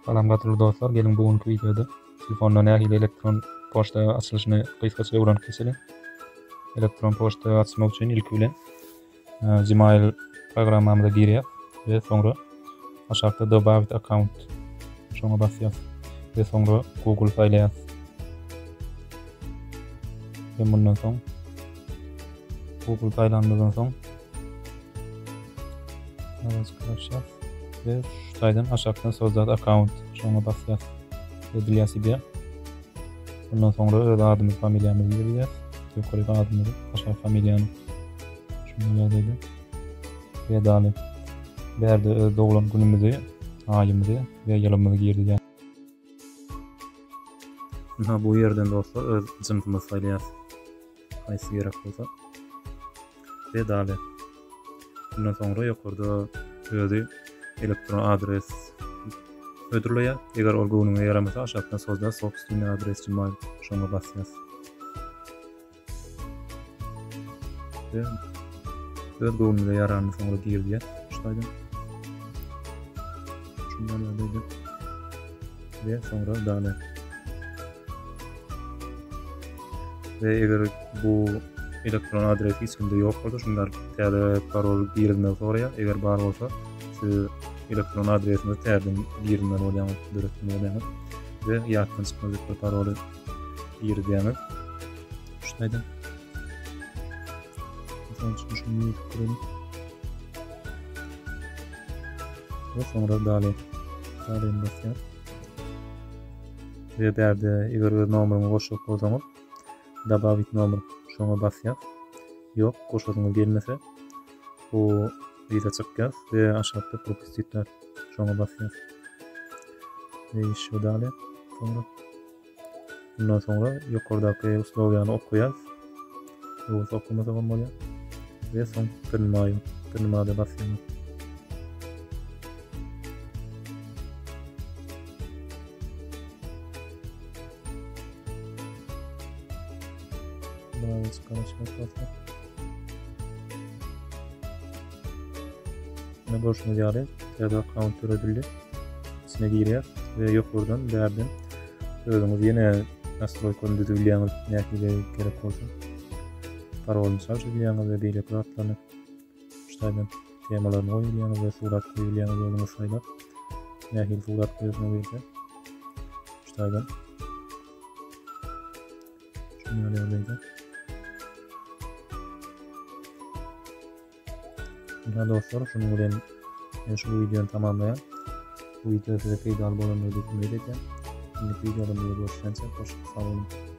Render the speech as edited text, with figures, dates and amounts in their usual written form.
Salam gadyrly dostlar, geliň bu günki wideoda telefonda nähili elektron poçta açylyşyny gysgaça öwrenip geçeliň. Elektron poçta açmak üçin ilki bilen e, Gmail programmamyza girýär we soňra aşakda Dobavit account şoňa basýas we soňra Google saýlaýas. We mundan soň Google saýlanymyzdan soň Araşyk we şu taýdan aşakdan sozdat akkaunt şoňa basýas. We для себя. Bundan soňra öz adymyzy, familiýamyzy girizýäs. Ýokaryk adymyzy, aşak familiýany. Şunda ýagdaýda. We dali. Bärde öz doglan günümizi, aýymyzy we ýylymyzy girizýäs. Ynha bu ýerden dostlar öz jynsymyzy saýlaýas. Haýsy gerek bolsa. We dali. Bundan soňra ýokarda özi elektron adres hödürleýär. Eger ol göwnüňe ýaramasa aşakdan sozda sobstweniý adres gmail şoňa basýas. We öz göwnümize ýaranyny soňra girizýär şu taýdan. Şundan ýagdaýda we soňra dale. We eger bu elektron adresi hiç kimde ýok bolsa, şunda täze parol girizmegi soraýar. Eger bar bolsa, siz elektron adresiňizi täzeden girizmeli bolýaňyz, döretmeli bolýaňyz we ýatdan çykmajak bir paroly girizýäňiz. Şu taýdan. Mysal üçin şuny girip görelim. We soňra dale. Dale basýar. We bärde eger öz nomeriňi goşjak bolsaňyz Dobavit nomer şoňa basýas. Ýok, goşasyňyz gelmese bu yza çykýas we aşakda propustit bar. Şoňa basýas. We işe dale soňra. Bundan soňra ýokardaky uslowiýany okaýas. Ýogsa okamasak hem bolýar. We soň Primaýu, Primada basýaňyz. Birazajyk garaşmak bolsa. Ine görşüňiz ýaly täze akkaunt döredildi. Içine girýär we ýokardan bärden özüňiz ýene nastroýkany düzüp bilýäňiz nähili gerek bolsa. Parolyny çalşyp bilýäňiz we beýleki zatlaryny şu taýdan temalaryny goýup bilýäňiz we surat goýup bilýäňiz özüňiz saýlap. Nähili surat goýasyňyz gelse şu taýdan Şunlar ýagdaýda. Ynha dostlar, şunuň bilen men şu wideony tamamlaýan. Bu wideo size peýdaly bolandyr diýip umyt edýän. Indiki wideolarymyzda görüşýänçä hoş sag boluň.